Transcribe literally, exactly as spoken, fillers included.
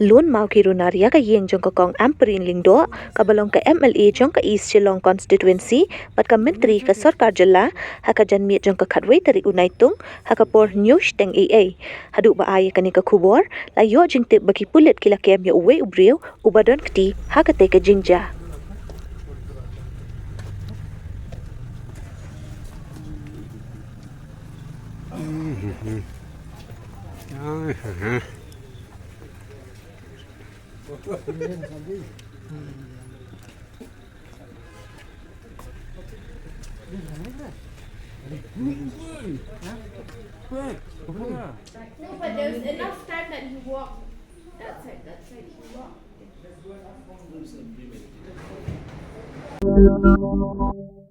Lun maw ki runar ïa ka ïing jong ka Kong Ampareen Lyngdoh, kaba long ka M L A jong ka East Shillong Constituency bad ka Myntri ka Sorkar Jylla, ha ka janmiet jong ka khatwei tarik u Naitung, ha ka por hynñiew shiteng ei ei. Haduh ba ai ïa kane ka khubor, la ïoh jingtip ba ki pulit ki la kem ïa uwei u briew uba don kti ha katei ka jingjia. No, but there was enough time that he walked. That side, that side, he walked.